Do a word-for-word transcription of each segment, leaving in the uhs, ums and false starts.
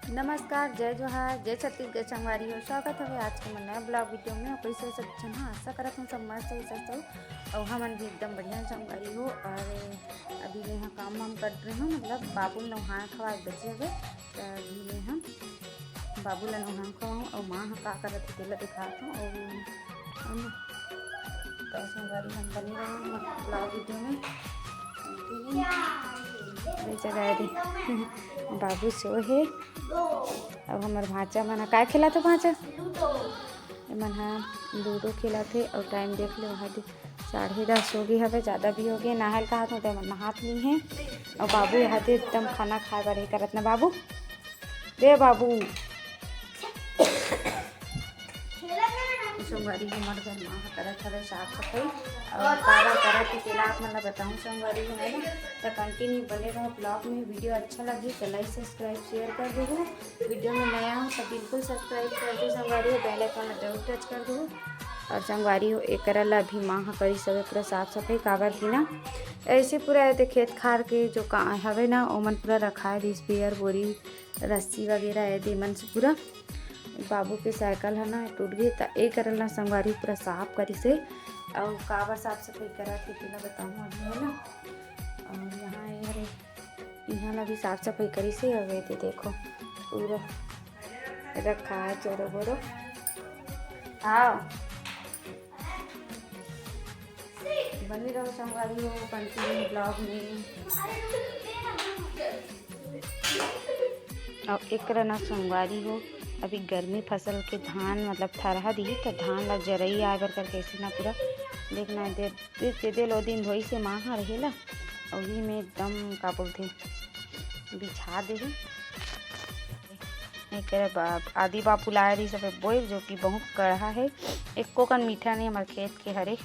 नमस्कार, जय जोहार, जय छत्तीसगढ़ संगवारी हो। स्वागत हवे आज के मोर नया vlog video में। अउ कइसे हो सब झन? हाँ, आशा करत हूँ सब मस्त हो, स्वस्थ हो। अउ हमन भी एकदम बढ़िया संगवारी हो। अउ अभी मैं यहाँ काम वाम कर रही हूँ, मतलब बाबू ल नहाए खवाए बचे हवे। त अभी मैं ह बाबू ल नहाए खवाऊँ अउ माँ ह का करत हे तेला दिखात हूँ। अउ हम तो संगवारी हम बने रहूँ vlog video में। जगह दे बाबू सो हे। अब हमर भांचा मन ह काय खेलत हे भांचा? एमन ह लूडो खेलत हे। अउ टाइम देख ले, वहाँ दे साढ़े दस हो गए हवे, ज़्यादा भी हो गए। नहाए ल कहा तो तेमन नहात नहीं है। अउ बाबू यहाँ दे एकदम खाना खाए बर हे करत ना बाबू। दे बाबू। संगवारी, हमर घर माँ ह करत हवे साफ सफाई, अउ काबर करत हे तेला आप मन ला बताऊँ संगवारी हो, है ना। त continue बने रहो vlog में। Video अच्छा लगी तो like, subscribe, share कर देहू। Video में नया हो तो बिल्कुल subscribe कर दो संगवारी हो, bell icon ला जरूर touch कर दो। अउ संगवारी हो, एकरा ला अभी माँ ह करिस हवे पूरा साफ सफाई, काबर की ना ऐसे पूरा एदे खेत खार के जो का हवे ना, ओमन पूरा रखाए दिस, बेर बोरी, रस्सी वगैरह एदे मन से पूरा। बाबू के साइकिल ह ना टूट गे, त एकरा ला संगवारी पूरा साफ करिस हे। अउ काबर साफ सफाई करत हे तेला बताऊँ अभी, है ना। अउ यहाँ ये हरे, यहाँ ला भी साफ सफाई करिस हे। अउ एदे देखो पूरा रखा है चोरो बोरो। हाँ, बने रहो संगवारी हो continue vlog में। अउ एकरा ना संगवारी हो, अभी गर्मी फसल के धान मतलब थरहा दिही, त धान ला जरई आए बर करके ऐसे ना पूरा देखना दे, दे, दे, दे लो दिन धोई से माँ ह रहेला, अउ ही में एकदम का बोलथे बिछा देही। एकरे बा-, आदि बापू लाए रहिस हवे बोइर, जो कि बहुत कड़हा हे, एको कन मीठा नहीं हमर खेत के हरे।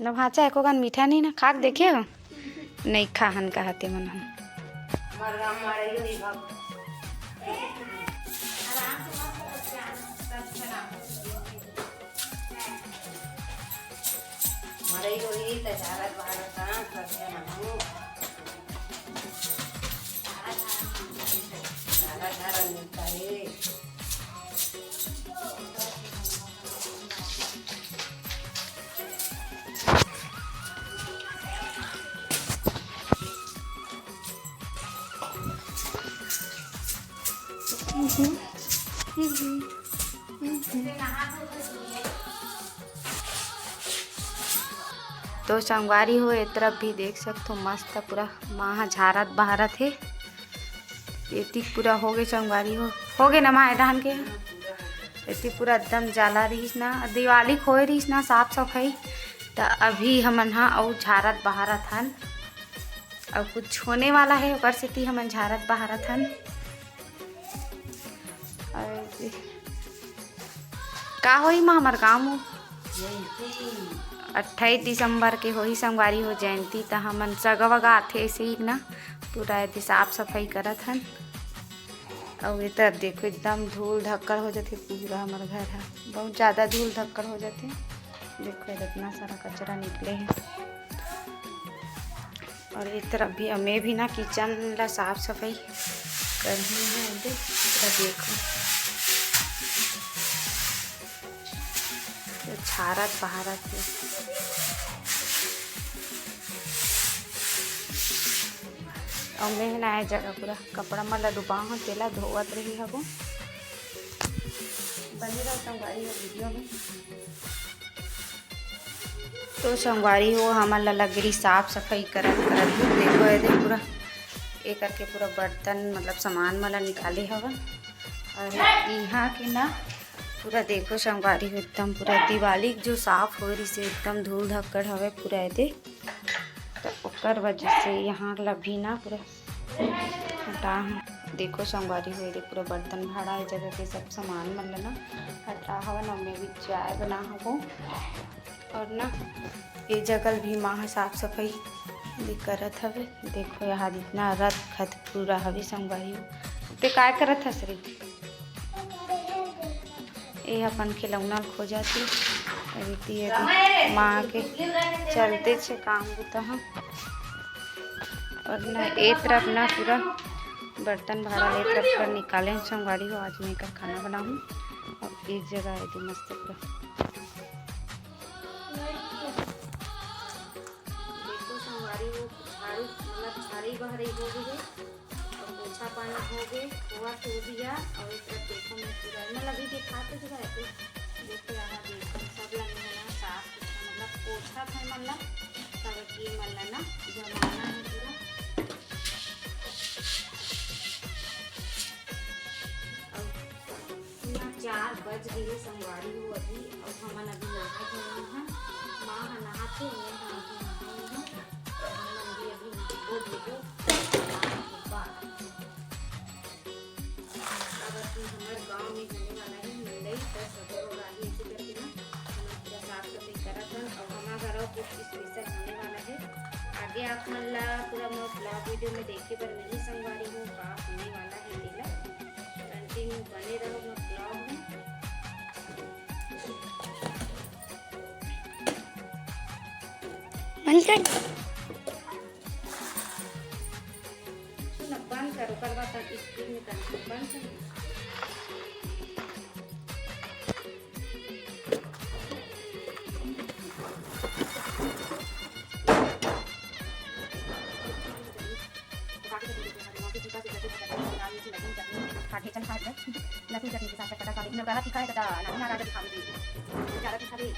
न भांचा एको कन मीठा नहीं ना, खा के देखे हो? नहीं खाहन कहते मन हम। मरई होही त झारत बहारत हाँ, सब झन आहू। झारा झारा मिलता है। तो संगवारी हो, ए तरफ भी देख सकथो, मस्त पूरा माँ ह झारत बहारत हे। एती पूरा हो गे संगवारी हो, हो गे ना माँ, ए धान के एती पूरा एकदम जाला रहिस ना, दिवाली के होए रहिस ना साफ सफाई, त अभी हमन ह अउ झारत बहारत हन। अउ कुछ होने वाला है, ओकर सेती हमन झारत बहारत हन। अउ का होही माँ हमर गाँव में? अट्ठाईस दिसंबर के होही संगवारी हो जयंती, त हमन सगा वगा आथे ऐसे ही ना, पूरा एदे साफ सफाई करत हन। अउ ए तरफ देखो, एकदम धूल धक्कड़ हो जाथे पूरा हमर घर ह, बहुत ज़्यादा धूल धक्कड़ हो जाथे। देखो, इतना सारा कचरा निकले हे। अउ ए तरफ भी, अउ मैं भी ना किचन ला साफ सफाई करही ना, एदे पूरा देखो, तो झारत बहारत हे। अउ मैं ना ए जगह पूरा कपड़ा मन ला डुबा हूँ, तेला धोवत रही हबो। बने रहो संगवारी हो वीडियो में। तो संगवारी हो, हमन ला लग रही साफ सफाई करत करत ही। देखो, एदे पूरा ए करके पूरा बर्तन, मतलब सामान मन ला निकाले हवन। अउ इहाँ के ना पूरा देखो संगवारी हो, एकदम पूरा दिवाली के जो साफ हो रही से एकदम धूल धक्कड़ हवे पूरा एदे। तो ओकर वजह से यहाँ ला भी ना पूरा हटा हूँ। देखो संगवारी हो, एदे पूरा बर्तन भाड़ा, ए जगह के सब सामान मन ला ना हटा हवन। अउ मैं भी चाय बना हबो। अउ ना ए जगह भी माँ ह साफ सफाई भी करत हवे। देखो यहाँ जितना रत खत पूरा हवे संगवारी हो। ते काय करत हस रे? ए अपन खिलौना ल खोजत हे। रीति अभी माँ के चलते छे काम बुता ह। और ना ए तरफ ना पूरा बर्तन भाड़ा ले तरफ पर निकाले हूँ संगवारी हो। आज मैं एकर खाना बनाहूँ। और एक जगह है जो मस्त पूरा देखो संगवारी हो, झाड़ू मतलब झाड़ी बहरी हो गई है। और पोछा पानी हो गए, हुआ तो दिया। और एक तरफ देखो मैं पूरा मतलब अभी दिखाते तो रहते देखते रहा देखो सब लगे है ना साफ सुथरा मतलब पोछा था मतलब सब की मतलब ना जमाना है पूरा। अब ना चार बज गए संगवारी हो अभी। और हमन अभी नहा धोए हन। माँ ह नहाथे, मैं ह अभी नहाए हन। और हमन भी अभी नहाबो धोबो। अब अभी हमर गाँव में होने वाला है मंडई, दस अगस्त वाला है, इसी करके ना हमन पूरा साफ सफाई करत हन। और हमार घर कुछ स्पेशल होने वाला है। आगे आप मन ला पूरा मोर ब्लॉग वीडियो में देखे बर मिली संगवारी हो, का होने वाला है तेला। कंटिन्यू बने रहो मोर ब्लॉग में। बंद कर। सुन, बंद कर, ओकर बाद तक स्क्रीन में कर, बंद कर। लहसुन चटनी के साथ चटपटा स्वाद, लेकिन ज्यादा तीखा है तो ना, ना, राजा दिखा दे, ज्यादा तीखा भी।